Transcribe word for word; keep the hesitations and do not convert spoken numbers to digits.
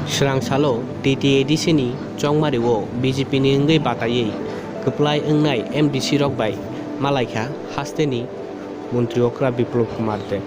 Srang salo T T A D C ni chongmario B J P ni wngwi bataiwi kwplai wngnai M D C rok bai malaikha hasteni montri okra Biplop Kumar Deb.